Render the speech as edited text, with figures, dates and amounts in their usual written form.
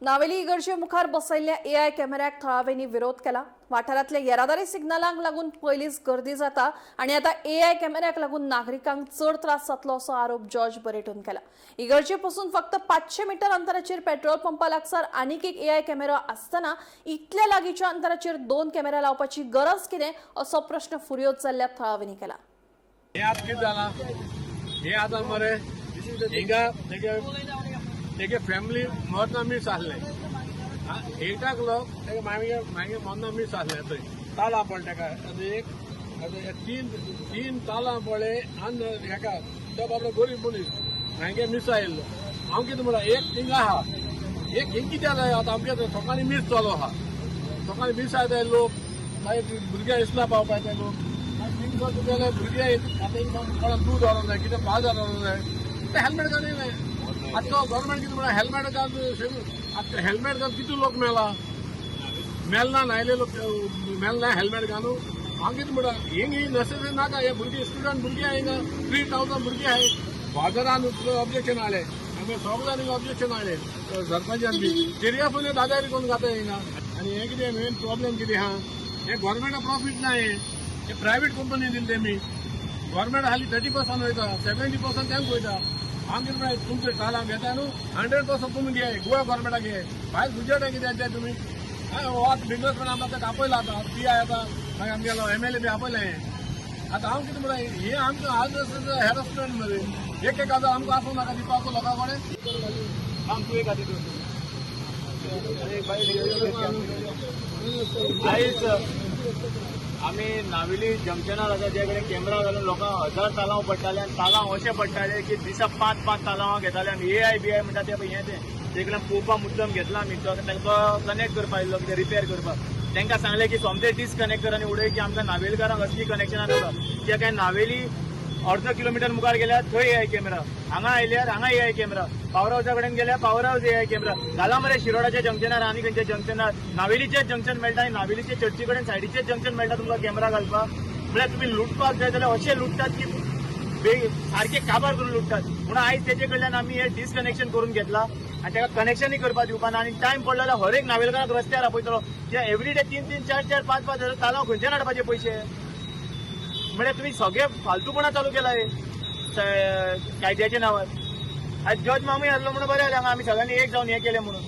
नावेली इगर्जे मुखार बसयल्ल्या एआय कॅमेऱ्याक थळाव्यांनी विरोध केला. वाठारांतल्या येरादारी सिग्नलांक लागून पयलींच गर्दी जाता आनी आतां एआय कॅमेऱ्याक लागून नागरिकांक चड त्रास जातलो असो आरोप जॉर्ज बरेटून केला. इगर्जे पसून फक्त 500 मिटर अंतराचेर पेट्रोल पंपा लागसार आनीक एक एआय कॅमेरो आसतना इतल्या लागींच्या अंतराचेर 2 कॅमेरा लावपाची गरज कितें असो प्रश्न फुर्योज जाल्ल्या थळाव्यांनी केला. हे आतां कितें जालां, हे आतां मरे हिंगा तेगे तेगे फॅमिली मरना मीस आसलें, एकटाक लोक तेगे मागीर मागीर मरना मीस आसलें. थंय तालां पडलें तेका. आतां एक आतां तीन तीन तालां पडले आनी हेका तो बाबडो गरीब मनीस मागीर मिस आयिल्लो. हांव कितें म्हणटा, एक थिंगा आहा, एक हिंग कित्याक जाय? आतां आमगे लोकांनी मीस जालो आहा, लोकांनी मीस आयताय लोक, मागीर भुरग्यां इस्ला पावपा येताय लोक. मागीर थिंग तुगेले भुरगे आतां हिंग कोणाक दूद व्हरोंक जाय, कितें भाज व्हरोंक जाय, ते हेल्मेट घाली नाय. आतां तो गव्हर्मेंट कितें म्हणटा, हेल्मेट घाल. आतां हेल्मेट घाल कितू लोक मेला? मेलना नायले लोक मेलना हेल्मेट घालून. हांव कितें म्हणटा, हिंग ही नेसेसरी नाका. हे भुरगे स्टुडंट भुरगे आहाय, हिंगा 3000 भुरगे आहाय. बाजारान ऑब्जेक्शन आयलें, आमी सगळ्यांनी ऑब्जेक्शन आयलें, सरपंचान बी तेरिया फुडें दादागिरी करून जाता हिंगा. आनी हें कितें मेन प्रॉब्लेम कितें आहा, हे गव्हर्मेंटा प्रॉफीट ना, हे प्रायवेट कंपनी दिले तेमी. गव्हर्मेंट हाली 30% वयता, 70% तांकां वयता. हांव कितें म्हणटा, तुमचे तालां घेता न्हू, 100% तुमी घे, गोवा गव्हर्मेंटाक घे. भायर गुजराताक कितें ते तुमी आतां बिजनेसमॅन आमकां ताका आपयला, आतां पी I आतां मागीर आमगेलो एमएलए बी आपयलें. आतां हांव कितें म्हणटा, हे आमकां आज हॅरसमेंट मरे. एक एक हजार आमकां आसूं नाका दिवपाक लोकां कडेन. आम तूं एक हाती आयज आमी नावेली जंक्शनार आसा, ज्या कडेन कॅमेरा घालून लोकांक हजार तालांव पडटाले आनी तालांव अशे पडटाले की दिसा पांच पांच तालांवां घेताले. आनी ए I B I म्हणटा ते पळय, हें तें ते कडल्यान पळोवपाक मुद्दम घेतला आमी. तो तांकां कनेक्ट करपाक आयिल्लो कितें रिपेर करपाक. तांकां सांगलें की सोमते डिसकनेक्ट कर आनी उडय की आमकां नावेलकारांक असली कनेक्शनां नाका. कित्याक काय नावेली अर्द किलोमिटर मुखार गेल्यार थंय एआय कॅमेरा, हांगा आयल्यार हांगा एआय कॅमेरा, पावर हावसा कडेन गेल्यार पावर हावस एआय कॅमेरा घाला मरे. शिरोडाच्या जंक्शनार आनी खंयच्या जंक्शनार नावेलीचेच जंक्शन मेळटा आनी नावेलीचे चर्ची कडेन सायडीचेच जंक्शन मेळटा तुमकां कॅमेरा घालपाक. म्हळ्यार तुमी लुटपाक जाय जाल्यार अशे लुटतात की सारखे काबार करून लुटतात. म्हणून आयज तेजे कडल्यान आमी हे डिसकनेक्शन करून घेतला आनी ताका कनेक्शनूय करपाक दिवपा ना. आनी टायम पडलो जाल्यार हर एक नावेलकाराक रस्त्यार आपयतलो. जे एवरी डे तीन तीन चार चार पांच पांच हजार तालांव खंयच्यान हाडपाचे पयशे? म्हळ्यार तुमी सगळे फालतूपणा चालू केला हे कायद्याच्या नांवार. आयज जज मामूय आसलो म्हणून बरें जालें, हांगा आमी सगळ्यांनी एक जावन हें केलें म्हणून.